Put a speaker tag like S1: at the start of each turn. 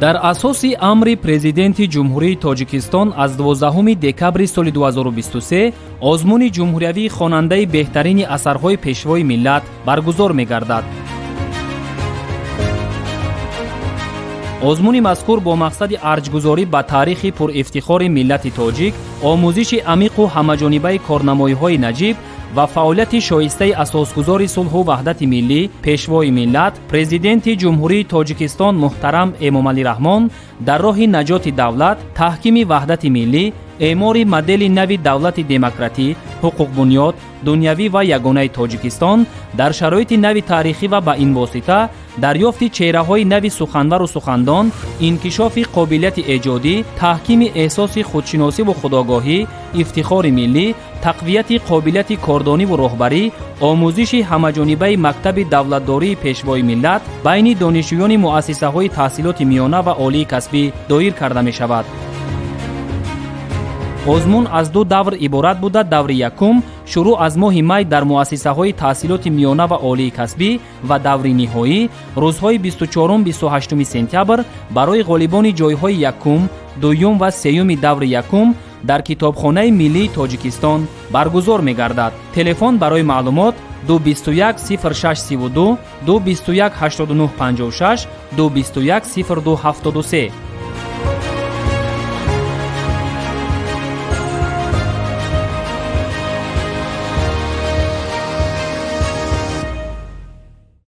S1: Дар асоси амри Президенти Ҷумҳурии Тоҷикистон аз 12 декабри соли 2023 озмуни ҷумҳуриявии хонандаи беҳтарини асарҳои Пешвои миллат баргузор мегардад. Озмуни мазкур бо мақсади арҷгузорӣ ба таърихи пурифтихори миллати тоҷик, омӯзиши амиқу ҳамаҷонибаи корнамоиҳои наҷиб ва фаъолияти шоистаи асосгузори сулҳу ваҳдати миллӣ, Пешвои миллат, Президенти Ҷумҳурии Тоҷикистон муҳтарам Эмомалӣ Раҳмон дар роҳи наҷоти давлат, таҳкими ваҳдати миллӣ, эъмори модели нави давлати демократӣ, ҳуқуқбунёд, дунявӣ ва ягонаи Тоҷикистон дар шароити нави таърихӣ ва ба ин восита дарёфти чеҳраҳои нави суханвару сухандон, инкишофи қобилияти эҷодӣ, таҳкими эҳсоси худшиносиву худогоҳӣ, ифтихори миллӣ, тақвияти қобилияти кордониву роҳбарӣ, омӯзиши ҳамаҷонибаи мактаби давлатдории Пешвои миллат байни донишҷӯёни муассисаҳои таҳсилоти миёна ва олии касбӣ доир карда мешавад. Озмун аз ду давр иборат буда, даври якум шурӯъ аз моҳи май дар муассисаҳои таҳсилоти миёна ва олии касбӣ ва даври ниҳоӣ рӯзҳои 24-28 сентябр барои ғолибони ҷойҳои якум, дуюм ва сеюми даври якум дар Китобхонаи миллии Тоҷикистон баргузор мегардад. Телефон барои маълумот: 221 06 32, 221 89 56, 221 02 73.